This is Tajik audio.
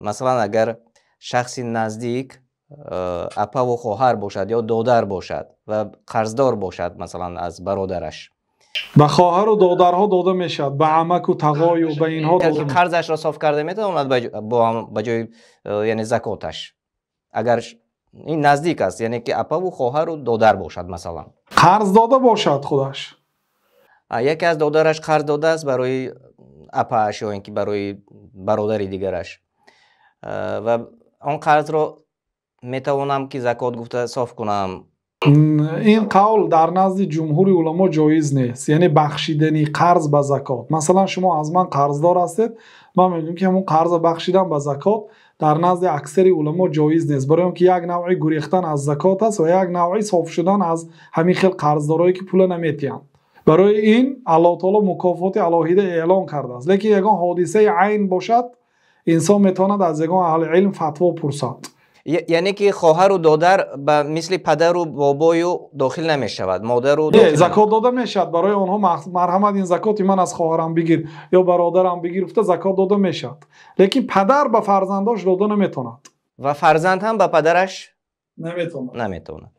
Масалан, агар шахси наздик апаву хоҳар бошад ё додар бошад ва қарздор бошад, масалан, аз бародараш. Ба хоҳару додарҳо дода мешавад, ба амаку тағою ба инҳо. Қарзашро соф карда метавонад ба ҷои, яъне, закоташ, агар ин наздик аст, яъне ки апаву хоҳару додар бошад, масалан. Қарз дода бошад худаш. Яке аз додараш қарз додааст барои апааш ё ин ки барои бародари дигараш ва он қарзро метавонам ки закот гуфта соф кунам? Ин қавл дар назди ҷумҳури уламо ҷоиз нест, яъне бахшидани қарз ба закот. Масалан, шумо аз ман қарздор ҳастед, ман мегӯям, ки ҳамон қарза бахшидам ба закот, дар назди аксари уламо ҷоиз нест, барои он ки як навъи гурехтан аз закот аст ва як навъи соф шудан аз ҳамин хел қарздорое, ки пула наметиҳанд. Барои ин Аллоҳ таоло мукофоти алоҳида эълон кардааст. Лекин ягон ҳодисаи айн бошад, инсон метавонад аз ягон аҳли илм фатво пурсад. Яъне ки хоҳару додар ба мисли падару бобою дохил намешавад, модару? Не, закот дода мешавад барои онҳо. Марҳамат, ин закоти ман, аз хоҳарам бигир ё бародарам бигир гуфта, закот дода мешавад, лекин падар ба фарзандош дода наметавонад. Ва фарзанд ҳам ба падараш наметавонад. Наметавонад.